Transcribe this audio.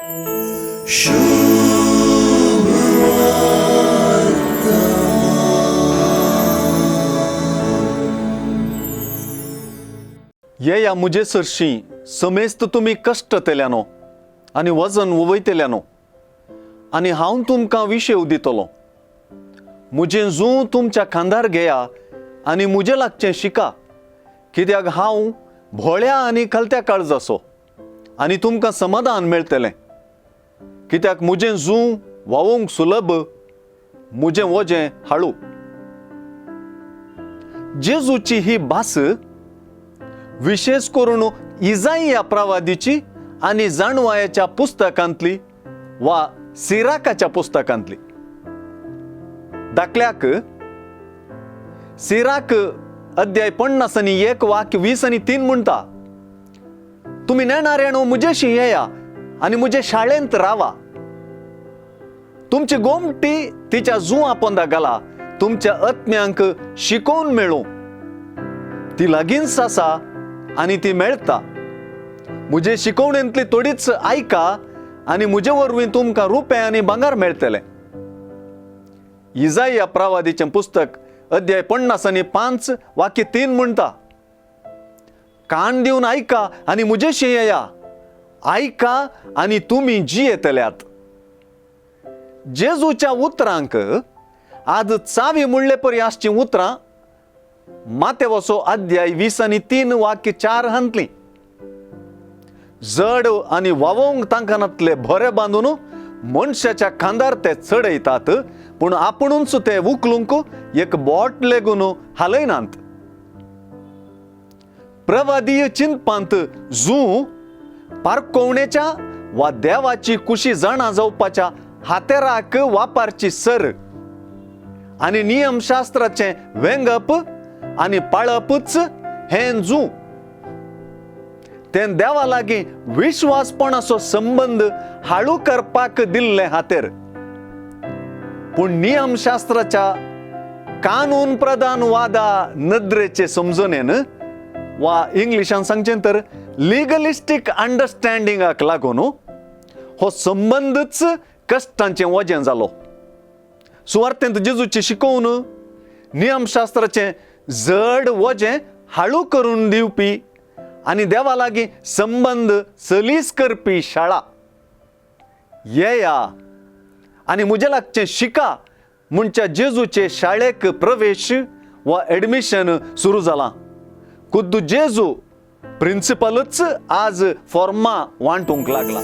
येया मुजे सरशीं समेस्त तुमी कश्टतेल्यानो आनी वजन वयतेल्यानो आनी हांव तुमकां विशेव दितलो. मुजें जूं तुमच्या खांदार घेया आनी मुजे लागचें शिका, कित्याक हांव भोळ्या आनी खलत्या काळजाचो आनी तुमकां समाधान मेळटलें. कित्याक मुजें जूं व्हांवूंक सुलभ, मुजें वजें हाळू. जेजूची ही भास विशेश करून इजाइया प्रवादीची आनी जाणवायाच्या पुस्तकांतली वा सिराकाच्या पुस्तकांतली. दाखल्याक सिराक अध्याय 50 आनी 1 वाक्य 20 आनी 3 म्हणटा, तुमी नेणाऱ्यानो मुजेशी येया आनी मुजे शाळेंत रावा. तुमची गोमटी तिच्या जुंवा पोंदा घाला, तुमच्या आत्म्यांक शिकोवन मेळूं. ती लागींच आसा आनी ती मेळटा. मुजे शिकोवणेंतली थोडीच आयका आनी मुजे वरवीं तुमकां रुपें आनी भांगर मेळटलें. इजाइया प्रवादीचें पुस्तक अध्याय 50 आनी 5 वाक्य 3 म्हणटा, कान दिवन आयका आनी मुजेशी येया, आयका आनी तुमी जियेतल्यात. जेजूच्या उतरांक आज चावी म्हणले परी आसचीं उतरां मातेवचो अध्याय 20 आनी 3 वाक्य 4 हांतली. जड आनी वावोंक तांकां नातले भरे बांदून मनशाच्या खांदार ते चडयतात, पूण आपुणूच ते उखलूंक एक बोट लेगून हालयनात. प्रवादीय चिंतपांत जूं पारकोवणेच्या वा देवाची कुशी जाणा जावपाच्या हातेराक वापरची सर आनी नियमशास्त्राचें वेंगप आनी पाळपूच हें जूं. तें देवा लागीं विश्वासपणाचो संबंद हाळू करपाक दिल्लें हातेर. पूण नियमशास्त्राच्या कानून प्रधान वादा नदरेचे समजणेन वा इंग्लिशान सांगचें तर लिगलिस्टीक अंडरस्टँडिंगाक लागून हो संबंदच कश्टांचें वजें जालो. सुवार्थेंत जेजूची शिकोवन नियमशास्त्राचें जड वजें हाळू करून दिवपी आनी देवा लागीं संबंद सलीस करपी शाळा. येया आनी मुजे लागचें शिका म्हणच्या जेजूचे शाळेक प्रवेश वा एडमिशन सुरू जालां. खुद्द जेजू प्रिंसिपलूच आज फॉर्मा वांटूंक लागला.